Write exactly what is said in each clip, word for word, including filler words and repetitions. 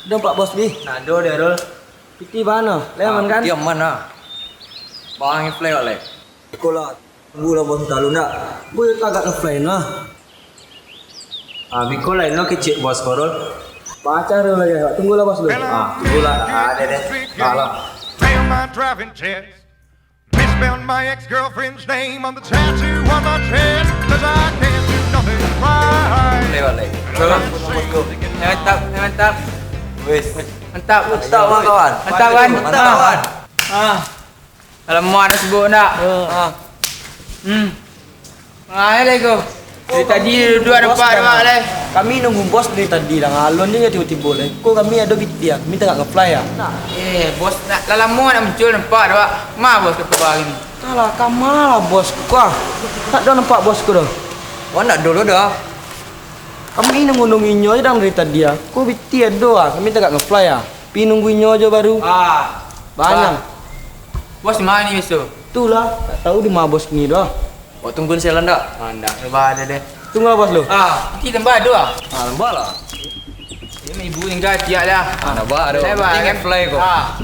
Ado nampak bos, Bi? Nah, ado deh, Rul. Piti bana? Lai aman, kan? Piti aman lah. Bang, fly wak lai. Iko lah, tunggu lah bos, talu ndak? Gue agak nge-fly nah. Ah, biko lai no kecek bos ko, Rul. Pacar tu lagi, tunggu lah bos dulu. Ah, tunggu lah. Ah, deh, deh. Ah, lah. Fail my driving test. Misspelled my ex-girlfriend's name on the tattoo on my chest. 'Cause I can't do nothing right. Lewat lagi. Mantap, mantap. Wis. Mantap. Mantap, kawan. Mantap, kan? Mantap, kawan. Ah. Alamak, dah sibuk ndak? Ah. Hmm. Ah, ya, lego. Dari tadi duduak nampak awak lai. Kami nunggu bos dari tadi lah, ngalun je tibo-tibo lai. Ko kami ado piti ah, kami tagak nge-fly ah. Eh, bos, nak lah lamo nak muncul nampak awak. Ma bos ka kabar hari ni? Alah, ka ma lah bos ko ah. Tak ado nampak bos ko doh. Wah, nak dulu dah. Kami nunggu-nunggu inyo je dang dari tadi ah. Ko piti ado ah, kami tagak nge-fly ah. Pi nunggu inyo jo baru. Ah. Banyak. Bos di ma ni biaso? Tu lah, tak tahu di ma bos kini doh. Awak tunggu sialan dak? Ah, ndak, nambah ado deh. Tunggu lah, bos lu. Ah, piti tambah ado ah. Ah, nambah lah. Ini ibu tinggal tiak lah. Ah, nambah ado. Nambah, kan? Fly ko. Ah.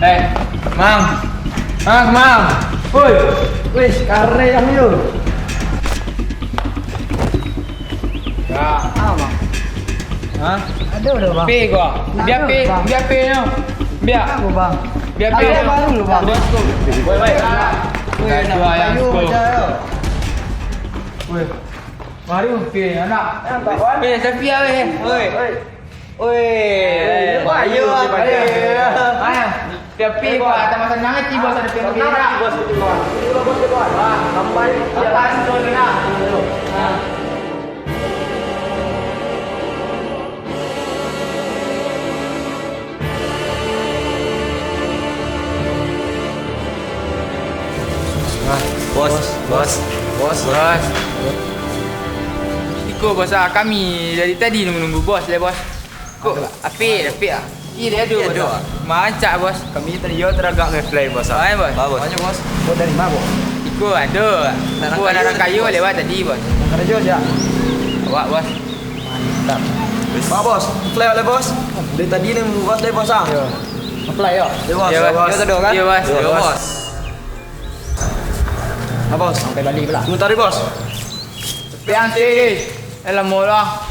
Eh, Mang. Mang, Mang. Woi. Wis, kareh ang yo. Ya. Ah, Bang. Hah? Ado, ado, Bang. P ko. Bia P, Bang. Bia P nyo. Bia. Ado, Bang. Bia P nyo. Baru, Bang. Woi, woi. Woi, nak dua yang kayu sepuluh. Baca, yo. Woi. Baru P anak. Eh, tapi ya, weh. Woi. Woi. Woi. Bayu, bayu. Ayo. Tapi, Pak, tambah sanang hati bos ado pihak kiri, nak. Bos, itu, Bos. Itu, Bos, itu, Bos. Wah, tambah, ya. Tambah, betul, nak. Ah. Bos, bos, bos, bos. Iko, bos, ah, kami dari tadi nunggu-nunggu bos, leh, bos. Ko, apik, apik ah. Iyo, ado, ado. Mancak, bos. Kami tadi yo taragak nge-fly, bos. Main, bos. Ba, bos. Banyak, bos. Bos dari ma, bos? Iko ado. Ko anak kayo lewat tadi, bos. Nak karajo, jak. Awak, bos. Mantap. Ba, bos. Fly awak lai, bos. Dari tadi ni bos lai, bos, ah. Yo. Fly yo. Yo, bos. Yo, bos. Yo, bos. Yo, bos. Ba, bos. Sampai bali pula. Sebentar, bos. Piang ti. Eh, lamo lah.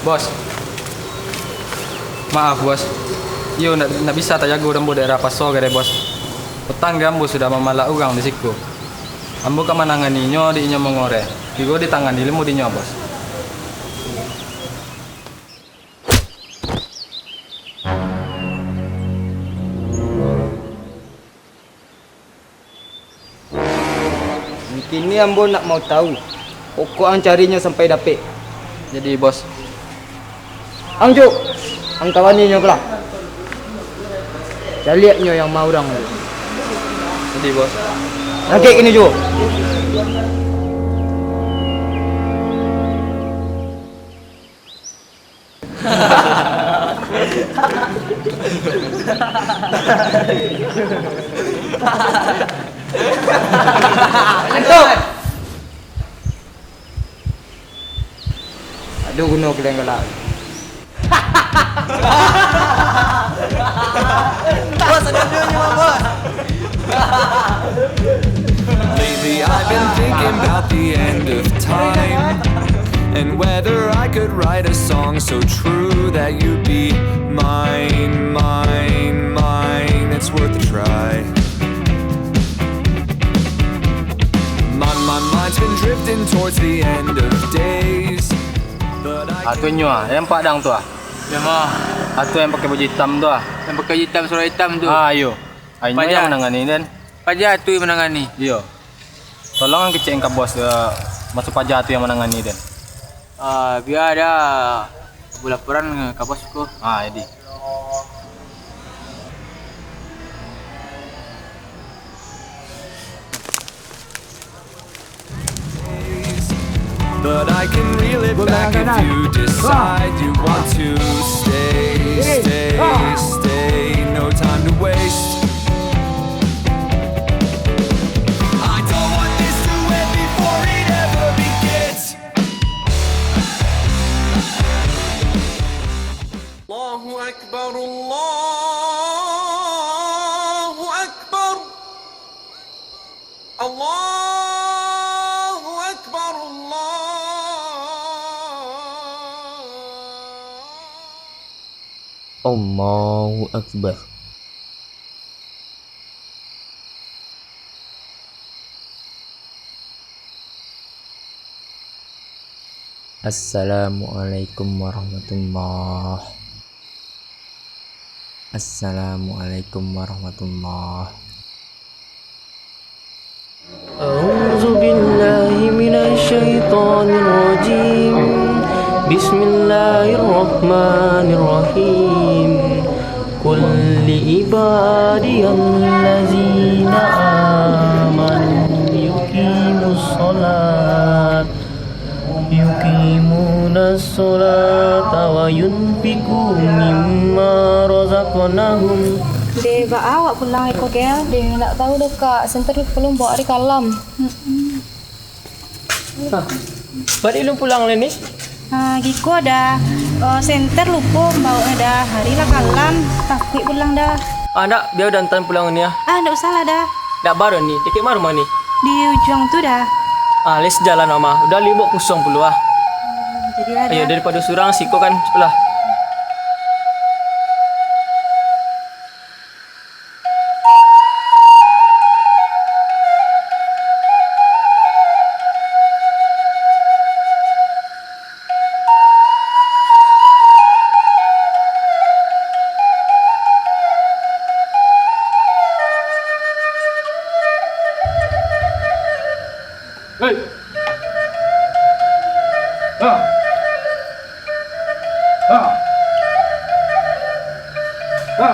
Bos. Maaf, Bos. Iyo, ndak, ndak bisa tajago ambo daerah Paso gadeh, Bos. Patang ge ambo sudah mamalak urang di siko. Ambo ka mananganinyo di inyo mangoreh. Tigo ditangani limo dinyo, Bos. Kini ambo nak mau tahu, pokok ang carinyo sampai dapek. Jadi, Bos. Ang Juk, ang kawani nyo pulang. Caliak nyo yang ma urang tu. Jadi, Bos. Nangkek kini juo. Antuk. Aduh, guno kalian galak. Bos, ada duitnya, Bos. Lately, I've been thinking about the end of time and whether I could write a song so true that you'd be mine, mine, mine. It's worth a try. My, my mind's been drifting towards the end of days, but I Ah, tu nyo ah, yang padang tu ah. Yang ma? Ah, tu yang pakai baju hitam tu ah. Yang pakai baju hitam, sarung hitam tu. Ah, iyo. Ah, inyo Paja. Yang manangani, den. Paja tu yang manangani. Iyo. Tolong kecek ka bos, eh, maso paja tu yang manangani, den. Ah, bia ado laporan ka bos ko. Ah, jadi. But I can reel it back if you decide you want to stay, stay, stay. No time to waste. Allahu Akbar. Assalamualaikum warahmatullah. Assalamualaikum warahmatullah. أعوذ بالله من الشيطان الرجيم. بسم الله الرحمن الرحيم. قل لعبادي الذين آمنوا يقيموا الصلاة يقيمون الصلاة وينفقوا مما رزقناهم. Deh, baa awak pulang iko, Gel? Deh, ndak tahu doh, Kak. Senter lupo lun bawa ari ka alam. Hah, baliak lun pulang lai ni? Ah, giko dah. Oh, senter lupo bawa dah. Ari lah ka alam. Takuik pulang dah. Ah, ndak, bia Uda antaan pulang ni ah. Ah, ndak usah lah dah. Ndak baa ni, dakek ma rumah ni? Di ujuang tu dah. Ah, lai sajalan mah. Uda libok kosong pulo ah. Jadi lah dah. Ayo, daripado surang siko kan, cepelah. Hei! Ha! Ha! Ha!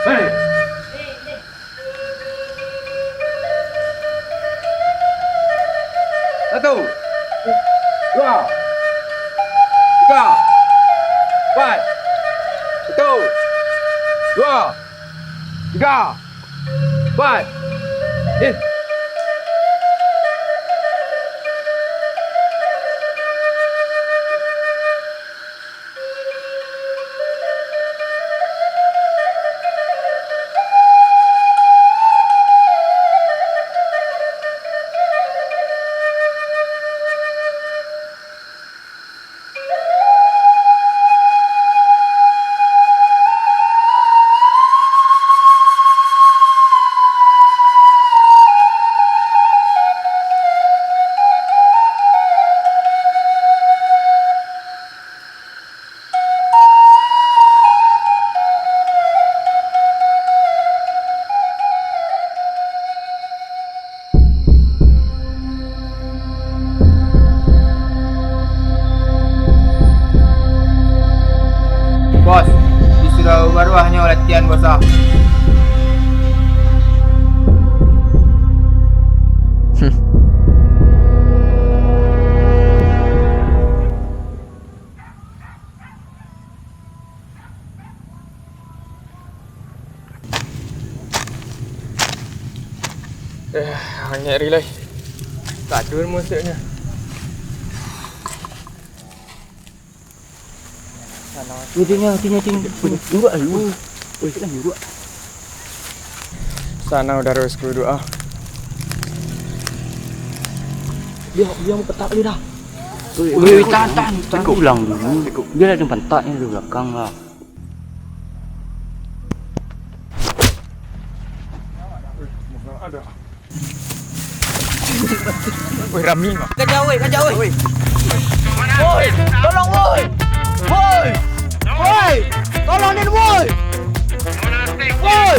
Hei! Satu, dua, tiga, empat. Satu, dua, tiga, empat. Eh. Bos, di surau baru hanyo latihan, Bos, ah. Eh, angek ri lai. Kadur musuaknyo. Ini, ini, ini, ini. Urak, ayo. Wih, kita urak. Sanang udaro sekudu ah. Dia, dia mau petak dia dah. Wih, tahan, tahan, tahan. Ikut pulang dulu. Dia ada pantak ni di belakang lah. Woi, rami mah. Kaja, woi, kaja, woi. Woi, tolong, woi. Woi. Woi, tolong ni, woi. Woi.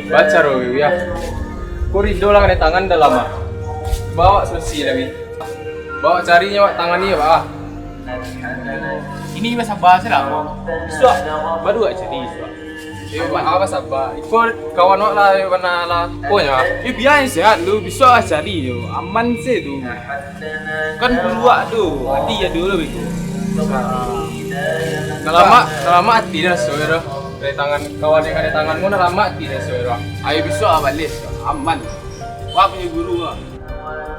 Bacaro, yo. Ko Ridho lah kanai tangan dalam ah. Bawa solusi lagi. Bawa cari nyo awak tangani, Pak. Ini basaba sajo lah. Bisuak baru awak cari bisuak. Eh, Pak, basaba. Iko kawan awak lah, yo, kana lah. Oh, yo. Eh, bia sehat lu, bisuak lah cari yo. Aman se tu. Kan buluak tu, ati ado lah beko. Salamaik, salamaik ati dah, so, yo. Dari tangan kawan yang ada tangan pun salamaik ati dah, so, yo. Ayo bisuak lah baliak, aman. Wah, punyo guru lah.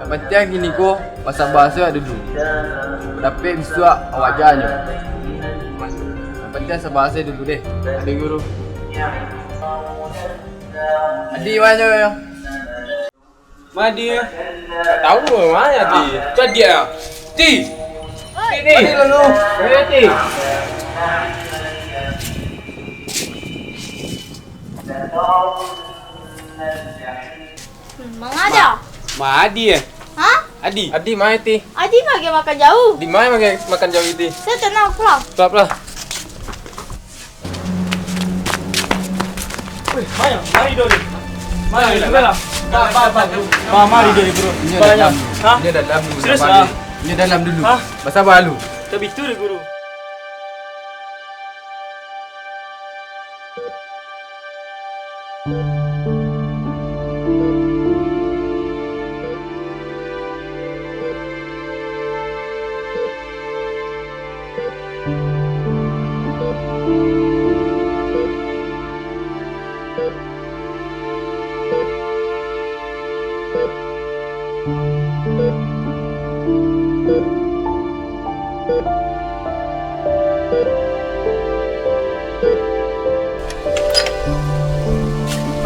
Nan pantiang kini ko, basaba se dulu. Dapek bisuak wajar nyo. Nan pantiang saba se dulu deh. Ado guru. Adi, ma nyo? Ma Adi? Tak tahu, ma Adi? Tu Adi ah. Ti. Ti ni. Adi lalu. Eh, Ti. Hmm, manga jo? Ma Adi eh? Ha? Adi. Adi, ma Adi? Adi ma pai makan jauah. Di ma pai makan jauah, Adi? Sudah, tanang, pulang. Pulang, pulang. Weh, ma, ma Ridho ni? Ma Ridho ni? Ba, ba, ba. Ma, ma Ridho ni, bro? Inyo dalam. Ha? Inyo dalam dulu. Serius, ah? Inyo dalam dulu. Ha? Basaba lu. Tapi tu deh, guru.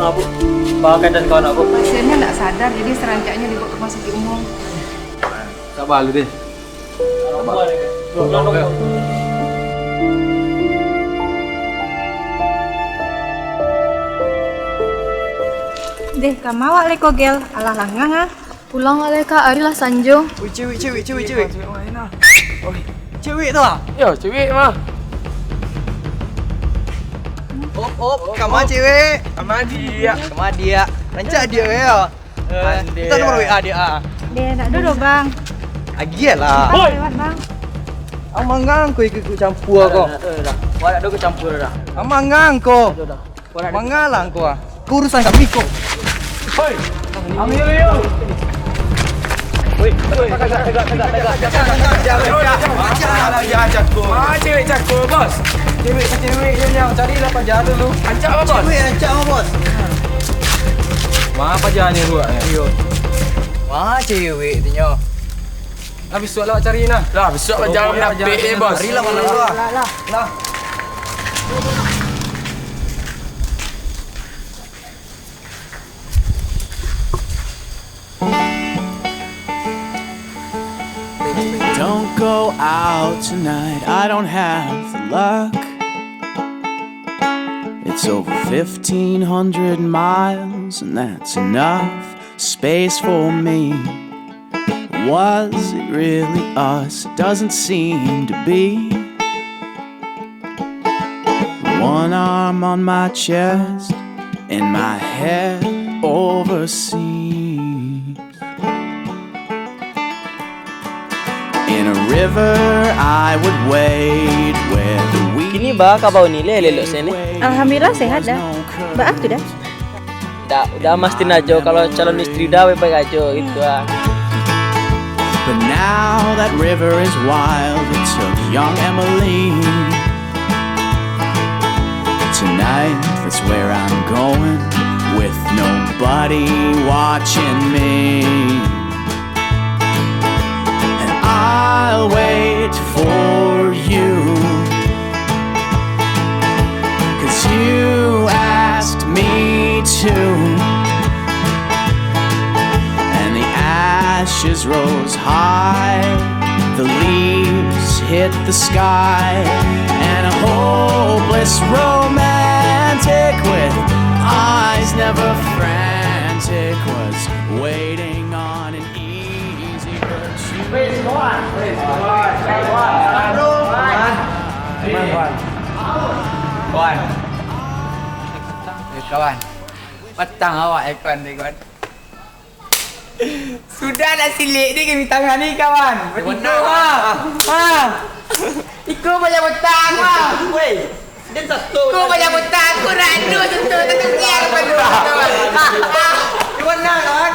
Ah, Bu. Baa keadaan kawan aku? Pasiennya ndak sadar, jadi sarancaknyo dibawa ke rumah sakit umum. Saba lu deh. Deh, ka ma awak lai ko, Gel? Alah langang ah. Pulang lah lai, Kak. Ari lah sanjo. Ui, cewek, cewek, cewek, cewek. Ui, cewek tu ah? Yo, cewek mah. Op, op, ka ma cewek? Ka ma Adi, ya. Ka ma Adi, ya. Rancak Adi, ya. Eh, mintak nomor W A dia ah. Deh, ndak ado doh, Bang. Agiah lah. Bang, lewat, Bang. Ang mangang ko ikut-ikut campua ko. Dah, dah, dah, dah. Wah, ndak ado ikut campua dah. Ang mangang ko. Dah, dah. Wah, ndak ado. Mangalah ko ah. Ko urusan kami ko. Hoi. Ambil yo. Woi, woi, tagak, tagak, tagak, tagak. Jangan, jangan, jangan. Ah, cewek cako, bos. Cewek, cewek yang cari lah paja dulu. Rancak apa, bos? Cewek rancak apa, bos? Ma pajanyo dulu, eh? Iyo. Ma cewek tu nyo? Lah, bisuak lah cari nah. Lah, bisuak lah, jangan dapik, eh, bos. Cari lah, mana lah. Lah, lah. Lah. Don't go out tonight, I don't have the luck. It's over fifteen hundred miles, and that's enough space for me. Was it really us? It doesn't seem to be. One arm on my chest and my head overseas. In a river I would wade where the weeds. Kini baa kaba Uni, lai elok se ni? Alhamdulillah, sehat dah. Baa tu dah? Dah, udah mesti najo kalau calon istri dah baik-baik ajo gitu ah. But now that river is wild, it took young Emily. Tonight, that's where I'm going, with nobody watching me. And I'll wait for you, 'cause you asked me to. And the ashes rose high, the leaves hit the sky, and a hopeless romantic with eyes never frantic was waiting on Kawan. Kawan. Kawan. Kawan. Eh, kawan. Patang awak, eh, kawan, eh, kawan. Sudah nak silik ni kami tangan ni, kawan. Batigo, ha. Ha. Iko banyak betang, ha. Weh, den satu. Iko banyak betang, aku rado satu, satu siang padu, kawan. Di mana, kawan?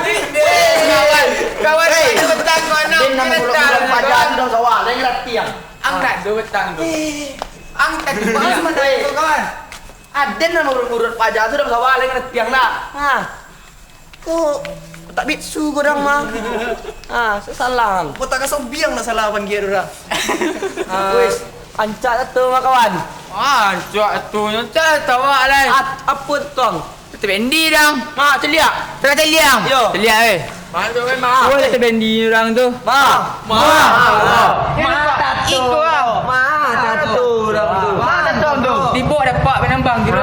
Kawan, kawan, banyak betang, kawan. Den nak murut-murut paja tu dalam sawah, lain ngerti ang. Ang nak do betang tu. Ang tak bahas mana itu, kawan. Aden nak murut-murut paja tu dalam sawah, lain ngerti ang dah. Ha. Ko, tak bitsu ko dang mah. Ah, sasalah. Ko tak kasobiang nak salah panggia tu dah. Ah, wis, ancak tu mah, kawan. Ah, ancak tu, ancak tawak lai. At-, apa tu, Tuang? Tebendi dang. Mak, celiak. Tengah celiak. Yo. Celiak, eh. Mak, tu memang. Wah, tebendi orang tu. Mak. Mak. Mak. Mak, tak tu. Mak, tak tu orang tu. Mak, tak tu orang tu. Tibo dapat penambang gitu.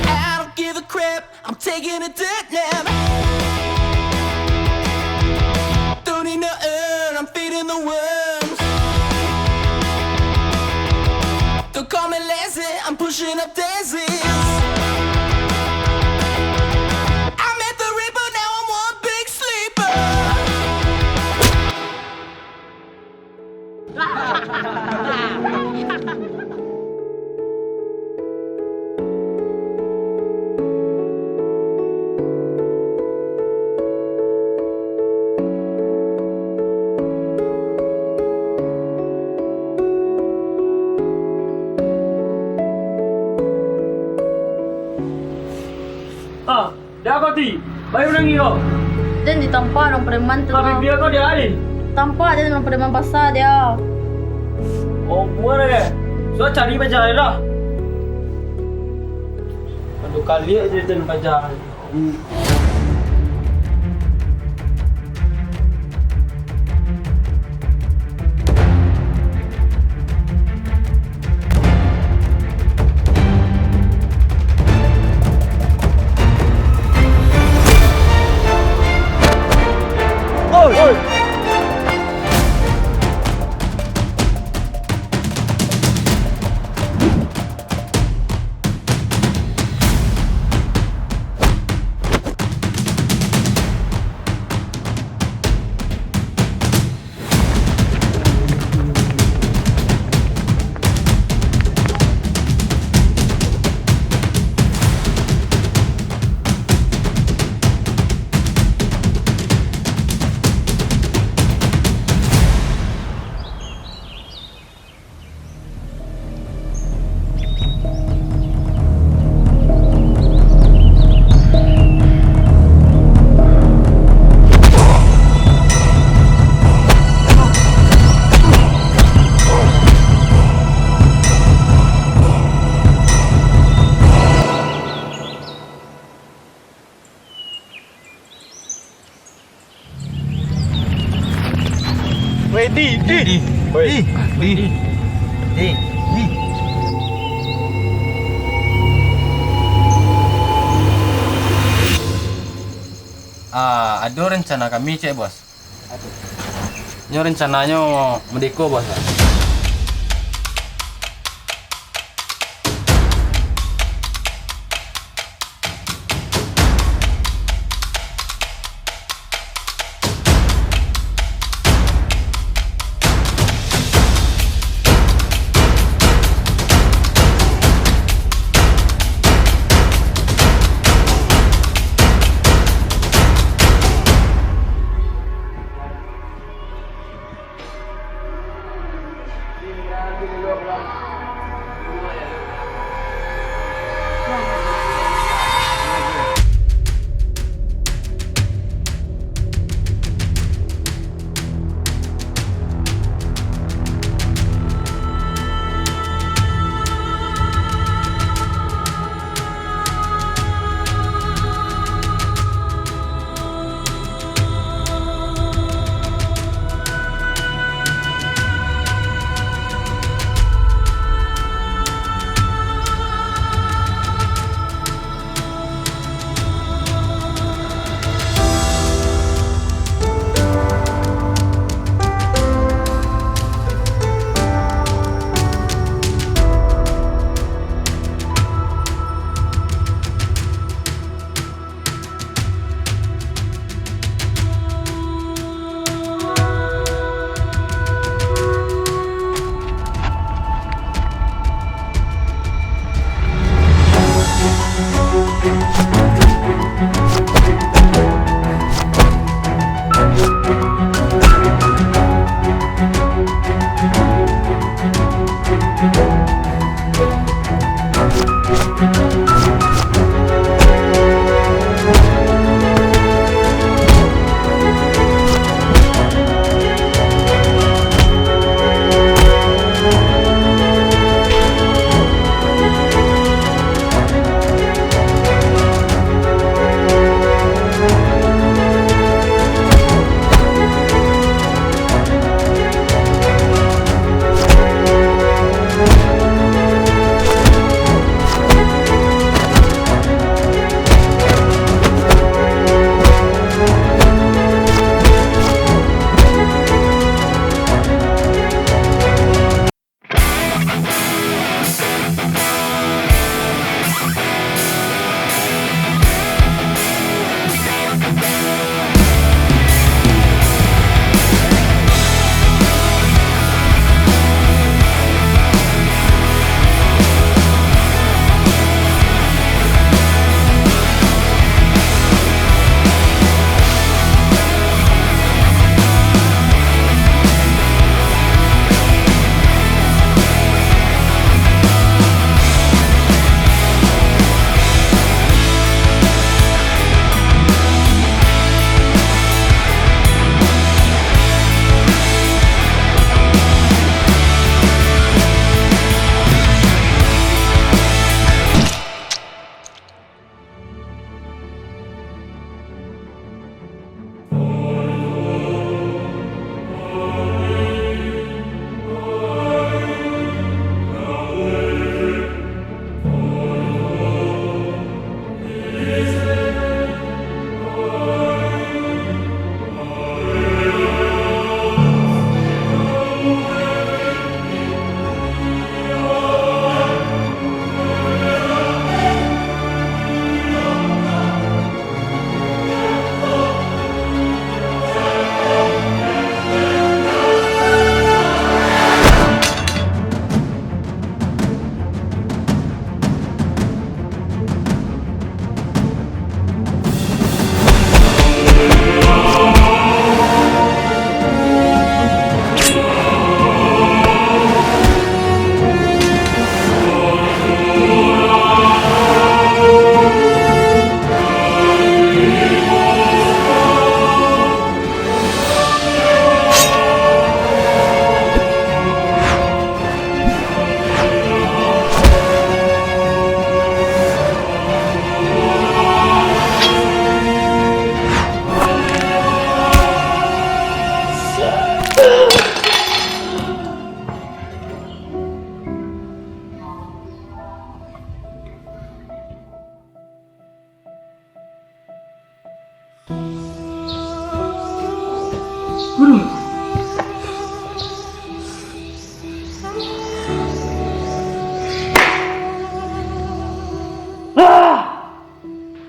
I don't give a crap. I'm taking a dick nap. Don't need no urn, I'm feeding the worms. Don't call me lazy, I'm pushing up daisies. I met the Reaper, now I'm one big sleeper. Ah. Dah kau ti, bayu nangih kau. Den ditampak dong preman tu. Habis dia kau dia hari. Tampak den dong preman pasar dia. Oh, buat deh. So cari paja lah. Aduh, kali aja den paja. Weh, di, di. Di. Weh. Di. Di. Di. Di. Ah, ado rencana kami, cek, Bos. Nyo rencananyo madeko, Bos.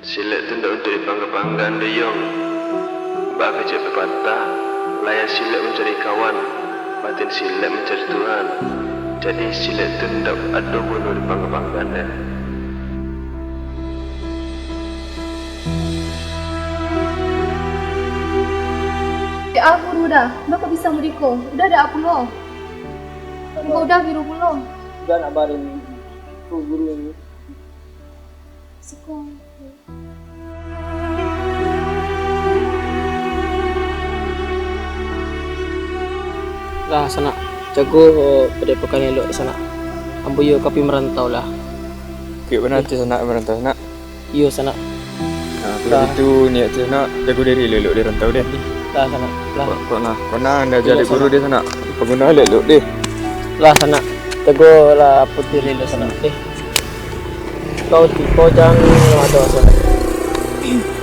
Silek tu ndak untuak dipangga-panggaan doh, Yong. Bak kecek pepatah, layia silek mancari kawan, batin silek mancari Tuhan. Jadi, silek tu ndak ado guno dipangga-panggaan doh. Dek a guru dah, baa kok bisa mudiko? Udah dek a pulo. Engkau udah biru pulo. Udah nak bareng ko guru ni. Siko. Lah, sanak, jago padepokan elok, sanak. Ambo iyo ka pai marantau lah. Kek bana tu, sanak, marantau, sanak. Iyo, sanak. Nah, kalau itu niat tu, sanak, jago diri elok-elok di rantau deh. Lah, sanak. Lah. Kok, kok nah, kok nah, anda jadi guru deh, sanak. Paguno elok-elok deh. Lah, sanak. Jago lah apo diri elok, sanak, deh. Kau ti-, kau jangan ado, sanak.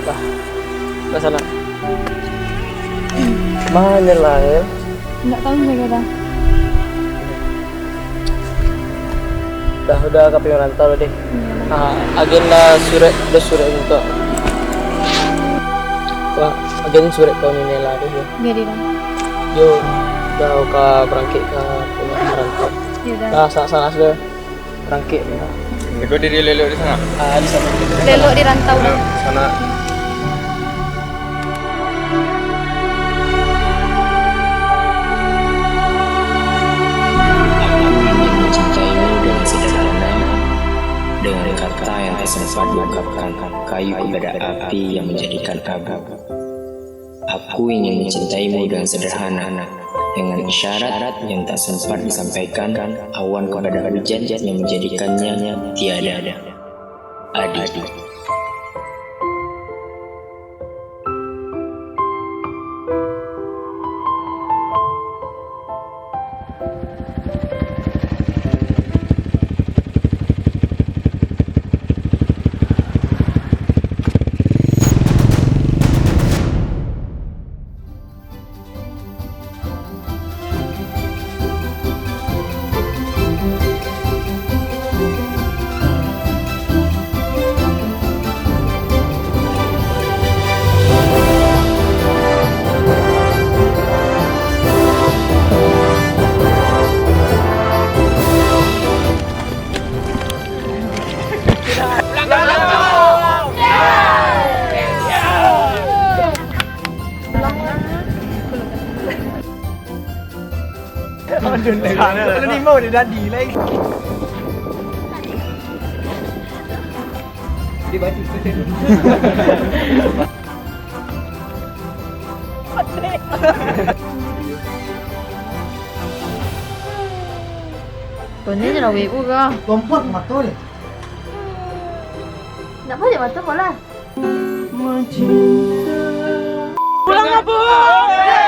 Lah. Lah, sanak. Mano lah, eh? Ndak tahu sajo dah. Dah, udah ka pai marantau lah deh. Iyo. Ah, agian lah surek, dah surek tu. Wah, agian surek kau ni lah deh, yo. Jadi dah. Yo, dah ka barangkek ka rumah marantau. Yo dah. Dah, sanak-sanak sudah. Rangkek. Jago diri elok-elok di sanak. Ah, di sanak. Elok-elok di rantau lah. Sanak. Aku ingin mencintaimu dengan sederhana, dengan kata yang tak sempat diungkapkan, kayu kepada api yang menjadikan abu. Aku ingin mencintaimu dengan sederhana, dengan isyarat yang tak sempat disampaikan, awan kepada hujan yang menjadikannya tiada. Adi. Limo udah jadi lai. Dia baca. Tony jerawek ku ka? Kompot mato deh. Nak balik mato ko lah. Pulang, Abang!